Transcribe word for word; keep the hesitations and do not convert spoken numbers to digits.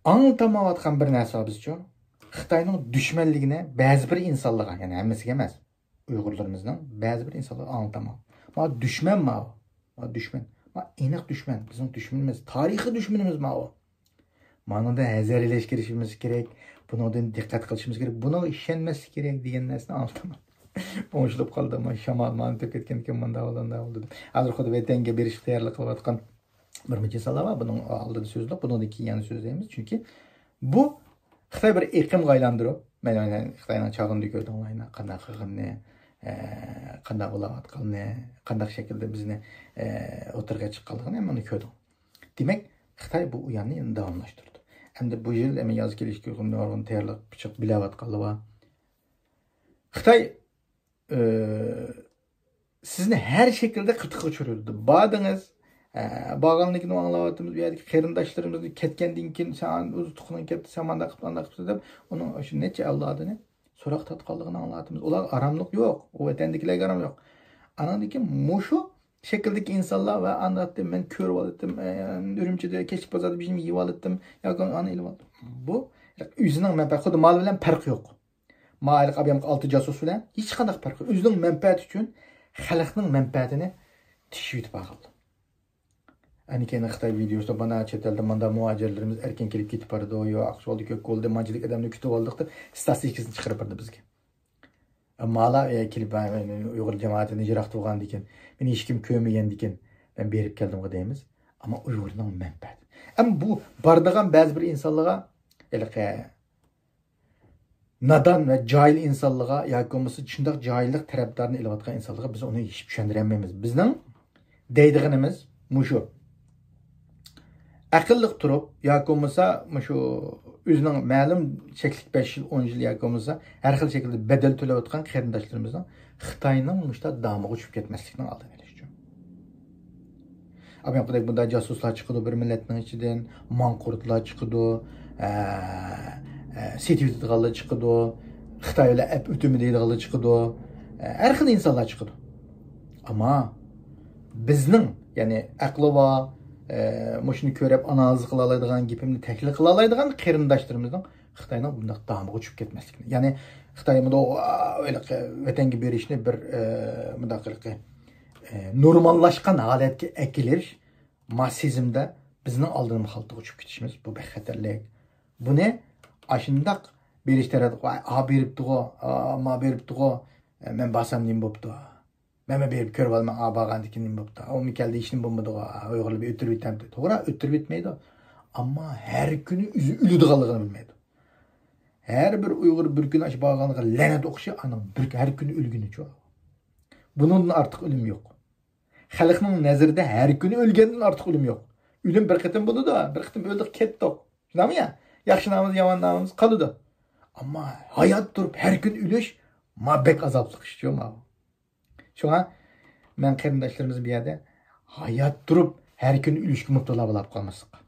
ئاڭلىتالمايۋاتقان بىر نەرسە بار بىزچۇ. خىتاينىڭ دۈشمەنلىكىنى بەزى بىر ئىنسانلارغا، يەنى ھەممىسىگە ئەمەس، ئۇيغۇرلىرىمىزنىڭ بەزى بىر ئىنسانلىرىغا ئاڭلىتالمايۋاتىمىز. ماۋۇ دۈشمەن ماۋۇ. ماۋۇ دۈشمەن. ماۋۇ ئېنىق دۈشمەن. بىزنىڭ دۈشمىنىمىز، تارىخىي دۈشمىنىمىز ماۋۇ. مانىڭدىن ھەزەرلەشكە كىرىشىمىز كېرەك، بۇنىڭدىن دىققەت قىلىشىمىز كېرەك، بۇنىڭغا ئىشەنمەسلىك كېرەك دېگەن نەرسىنى ئاڭلىتىمەن. ئوڭشىلىپ قالدى، ما شامال مانا تۆكۈپ كەتكەنكەن، مۇنداق بولدى، مۇنداق بولدى دەپ. ھازىر خۇددى ۋەتەنگە بېرىشكە تەييارلىق قىلىۋاتقان بىر نەچچە ئىنسانلار بار، بۇنىڭ ئالدىدا سۆزلەپ، بۇنىڭدىن كېيىن يەنە سۆزلەيمىز. چۈنكى بۇ خىتاي بىر ئېقىمغا ئايلاندۇرۇپ، مەن خىتاينىڭ چاغىنىدا كۆردۈڭلار، قانداق قىلغىنىنى، ئە، قانداق بولاۋاتقىنىنى، قانداق شەكىلدە بىزنى، ئە، ئوتتۇرىغا چىققانلىقىنى مانا كۆردۈڭ. دېمەك، خىتاي بۇ ئويۇننى يەنە داۋاملاشتۇرىدۇ. ئەمدى بۇ يىل، ئەمدى ياز كېلىشكە نۇرغۇن تەييارلىق پىچاق بىلەۋاتقانلار بار. خىتاي، ئى، سىزنى ھەر شەكىلدە قىتىققا چۈشۈرىدۇ. باردىڭىز، ئە، بارغاندىن كېيىن ئاڭلاۋاتىمىز، بۇ يەردىكى قېرىنداشلىرىمىزنى كەتكەندىن كېيىن، سەن ئۆز تۇغقىنىڭ كەپتۇ، سەن مانداق قىپتۇ، ئانداق قىپتۇ دەپ، ئۇنىڭ شۇ نەچچە ئەۋلادىنى سوراق تارتقانلىقىنى ئاڭلاۋاتىمىز. ئۇلارغا ئاراملىق يوق، ئۇ ۋەتەندىكىلەرگە ئارام يوق. ئاناندىن كېيىن مۇشۇ شەكىلدىكى ئىنسانلار ۋە ئانداقتىن مەن كۆرۈۋالاتتىم، ئە، ئۈرۈمچىدە كەچلىك بازاردا بىر نېمە يېيىۋالاتتىم ياكى ئانى ئېلىۋالدىم. بۇ ئۆزىنىڭ مەنپەئەتى، خۇددى مال بىلەن پەرقى يوق. ما ئايلىق ئابيامقا ئالتە جاسۇس بىلەن ھېچقانداق پەرقى يوق. ئۆزىنىڭ مەنپەئەتى ئۈچۈن خەلقنىڭ مەنپەئەتىنى تىكىشىۋېتىپ ئالغانلار. ئەنە كېيىن خىتاي ۋىدېئوسىدا مانا چەت ئەلدە مانداق مۇھاجىرلىرىمىز ئەركىن كېلىپ كېتىپ بارىدۇ، يو ئاقسۇ بولدى، كۆك بولدى، مانچىلىك ئادەمنى كۈتۈپ ئالدۇق دەپ ستاتىستىكىسىنى چىقىرىپ بەردى بىزگە. مالا، ئە، كېلىپ، ئە، ئۇيغۇر جامائىتىنى يىراقتا بولغاندىكىن، مېنى ھېچكىم كۆرمىگەندىكىن، مەن بېرىپ كەلدىمغۇ دەيمىز. ئەمما ئۇيغۇرنىڭ مەنپەئەتى. ئەمما بۇ بارىدىغان بەزى بىر ئىنسانلارغا، ھېلىقى نادان ۋە جاھىل ئىنسانلارغا ياكى بولمىسا شۇنداق جاھىللىق تەرەپدارىنى ئېلىۋاتقان ئىنسانلارغا بىز ئۇنى ھېچ چۈشەندۈرەلمەيمىز. بىزنىڭ دەيدىغىنىمىز مۇشۇ. ئەقىللىق تۇرۇپ ياكى بولمىسا مۇشۇ ئۆزىنىڭ مەلۇم چەكلىك بەش يىل، ئون يىل ياكى بولمىسا ھەر خىل شەكىلدە بەدەل تۆلەۋاتقان قېرىنداشلىرىمىزنىڭ خىتاينىڭ مۇشۇنداق دامىغا چۈشۈپ كەتمەسلىكىنىڭ ئالدىنى ئېلىش ئۈچۈن. ئابيامقىدەك بۇنداق جاسۇسلار چىقىدۇ بىر مىللەتنىڭ ئىچىدىن، ماڭقۇرتلار چىقىدۇ، ئە، ئە، سېتىۋېتىدىغانلار چىقىدۇ، خىتاي بىلەن ئەپ ئۆتىمەن دەيدىغانلار چىقىدۇ، ئە، ھەر خىل ئىنسانلار چىقىدۇ. ئەمما بىزنىڭ، يەنى ئەقلى بار، ئە، مۇشۇنى كۆرۈپ ئانالىز قىلالايدىغان، گېپىمنى تەھلىل قىلالايدىغان قېرىنداشلىرىمىزنىڭ خىتاينىڭ بۇنداق دامىغا چۈشۈپ كەتمەسلىكىنى. يەنى خىتاي مۇنداق، ۋا-، ھېلىقى ۋەتەنگە بېرىشنى بىر، ئە، مۇنداق ھېلىقى، ئە، نورماللاشقان ھالەتكە ئەكېلىش، ما سېزىمدە بىزنىڭ ئالدىنىمۇ خالتىغا چۈشۈپ كېتىشىمىز، بۇ بەك خەتەرلىك. بۇنى ئاشۇنداق بېرىش تەرەپ، ۋاي، ئا بېرىپتىغۇ، ئا، ما بېرىپتىغۇ، ئە، مەن بارسام نېمە بوپتۇ؟ مەنمۇ بېرىپ كۆرۈۋالىمەن، ئا بارغاندىن كېيىن نېمە بوپتۇ؟ ئۇمۇ كەلدى، ھېچنېمە بولمىدىغۇ، ئا، ئۇيغۇرلار بىر ئۆتتۈرۈۋېتەمتى؟ توغرا، ئۆتتۈرۈۋېتمەيدۇ. ئەمما ھەر كۈنى ئۆزى ئۆلىدىغانلىقىنى بىلمەيدۇ. ھەر بىر ئۇيغۇر بىر كۈنى ئاشۇ بارغانغا لەنەت ئوقۇشى، ئانىڭ بىر ھەر كۈنى ئۆلگىنىچۇ. بۇنىڭدىن ئارتۇق ئۆلۈم يوق. خەلقنىڭ نەزىرىدە ھەر كۈنى ئۆلگەندىن ئارتۇق ئۆلۈم يوق. ئۆلۈم بىر قېتىم بولىدۇ، بىر قېتىم ئۆلدۇق، كەتتۇق. شۇنداقمۇ يا؟ ياخشى نامىمىز، يامان نامىمىز قالىدۇ. ئەمما ھايات تۇرۇپ ھەر كۈنى ئۆلۈش، ما بەك ئازابلىق ئىشچۇ ماۋۇ. شۇڭا مەن قېرىنداشلىرىمىز بۇ يەردە ھايات تۇرۇپ ھەر كۈنى ئۆلۈشكە مۇپتىلا بولاپ قالماسلىققا.